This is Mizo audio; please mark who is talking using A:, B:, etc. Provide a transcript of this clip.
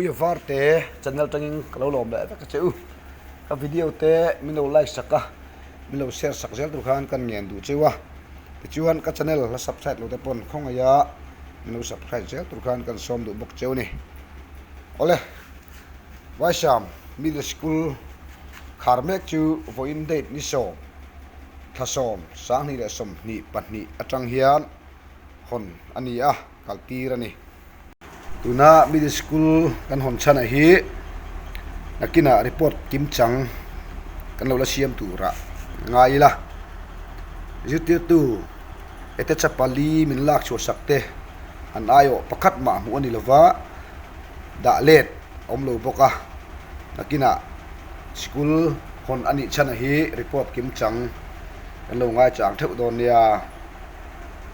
A: Puia Varte channel tangin ka lo lawm leh vek a che u. Ka video te min lo like sak a, min lo share sak zel tur khan kan ngen duh cheu a. Tichuan ka channel la subscribe lo te pawn khawngaih a min lo subscribe zel tur khan kan sawm duh bawk cheu a ni. Awle, Vaisham Middle School khar mek chu vawiin date ni sawm, thla sawm, 2022 atang hian hawn a ni a, kaltir a ni. Tuna Middle School kan hawn chhanah hi nakinah report kim chang kan lo la siam turah ngai ila. Zirtirtu ete chapali min lak chhuah sak te an aiawh pakhat mah hmuh a ni lova, dah let a awm lo bawk a. Nakinah school hawn a nih chhanah hi report kim chang kan lo ngai chang theuh dawn nia.